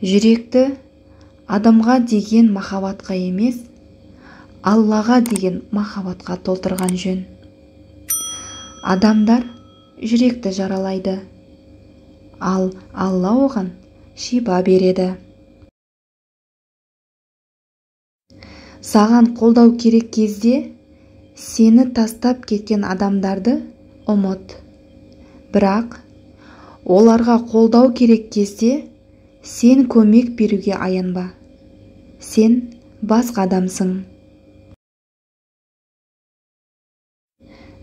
Жүректі адамға деген махаббатқа емес, Аллаға деген махаббатқа толтырған жөн. Адамдар жүректі жаралайды, ал Алла оған шипа береді. Саған қолдау керек кезде сені тастап кеткен адамдарды ұмыт. Бірақ оларға қолдау керек кезде сен көмек беруге аянба. Сен басқа адамсың.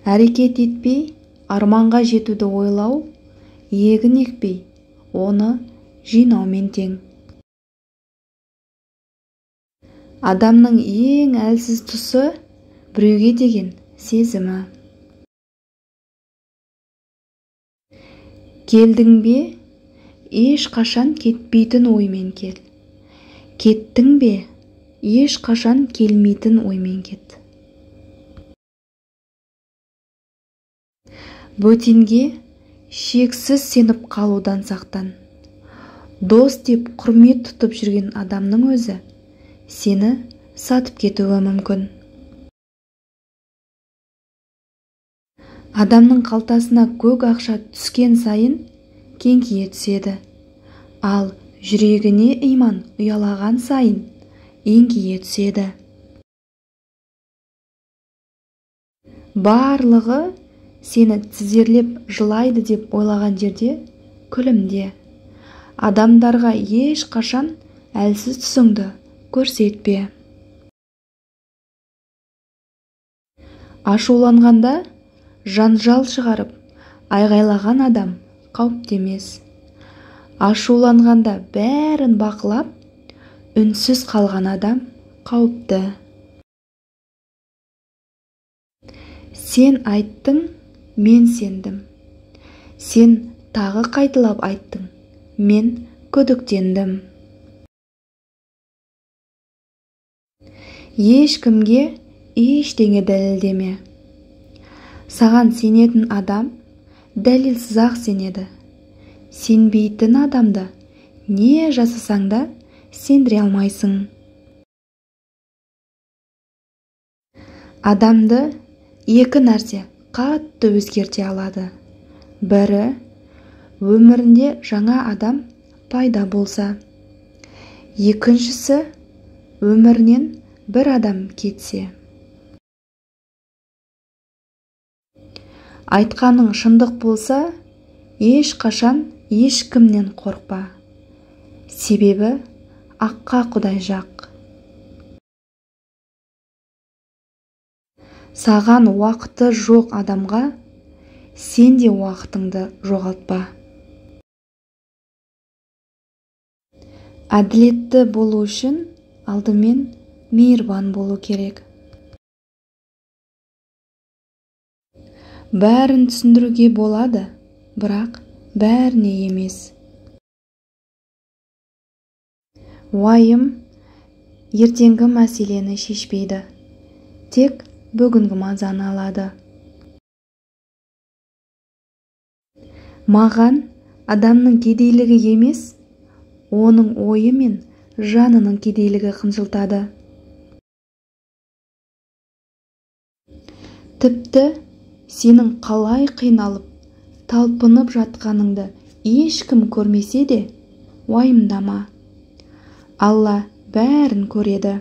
Әрекет етпей, арманға жетуді ойлау, егін екпей, оны жинаумен тең. Адамның ең әлсіз тұсы біреуге деген сезімі. Келдің бе, ешқашан кетпейтін оймен кел. Кеттің бе, ешқашан келмейтін оймен кет. Бөтенге шексіз сеніп қалудан сақтан. Дос деп құрмет тұтып жүрген адамның өзі сені сатып кетуі мүмкін. Адамның қалтасына көк ақша түскен сайын кеңкие түседі, ал жүрегіне иман ұялаған сайын еңкейе түседі. Барлығы сені тізерлеп жылайды деп ойлаған жерде күлімде. Адамдарға ешқашан әлсіз тұсыңды көрсетпе. Ашуланғанда жанжал шығарып, айғайлаған адам қауіпті емес. Ашуланғанда бәрін бақылап, үнсіз қалған адам қауіпті. Сен айттың, мен сендім. Сен тағы қайталап айттың, мен күдіктендім. Ешкімге ештеңе дәлелдеме. Саған сенетін адам дәлелсіз-ақ сенеді. Сенбейтін адамды не жасасаң да сендіре алмайсың. Адамды екі нәрсе қатты өзгерте алады. Бірі, өмірінде жаңа адам пайда болса. Екіншісі, өмірінен бір адам кетсе. Айтқаның шындық болса, ешқашан ешкімнен қорықпа. Себебі аққа Құдай жақ. Саған уақыты жоқ адамға сен де уақытыңды жоғалтпа. Әділетті болу үшін алдымен мейірбан болу керек. Бәрін түсіндіруге болады, бірақ бәріне емес. Уайым ертеңгі мәселені шешпейді, тек бүгінгі мазаны алады. Маған адамның кедейлігі емес, оның ойы мен жанының кедейлігі қынжылтады. Тіпті сенің қалай қиналып, талпынып жатқаныңды ешкім көрмесе де, уайымдама. Алла бәрін көреді.